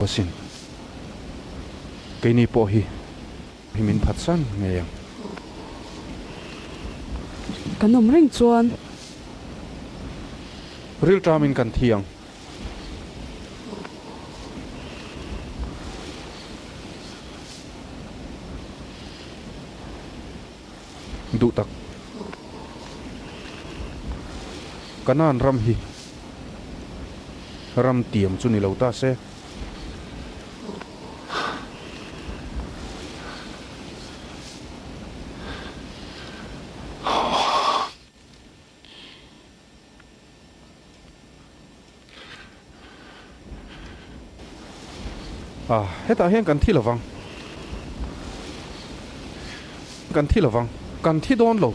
Asin. Keini pawh hi hi min phatsan ngei ang. Kan awm reng chuan. Rilṭamin kan thi ang. Duh tak. Kanaan ram hi ram tiam chu ni lo ta se. Ah, hetah hian kan thi lovang. Kan thi lovang. Kan thi dawn lo.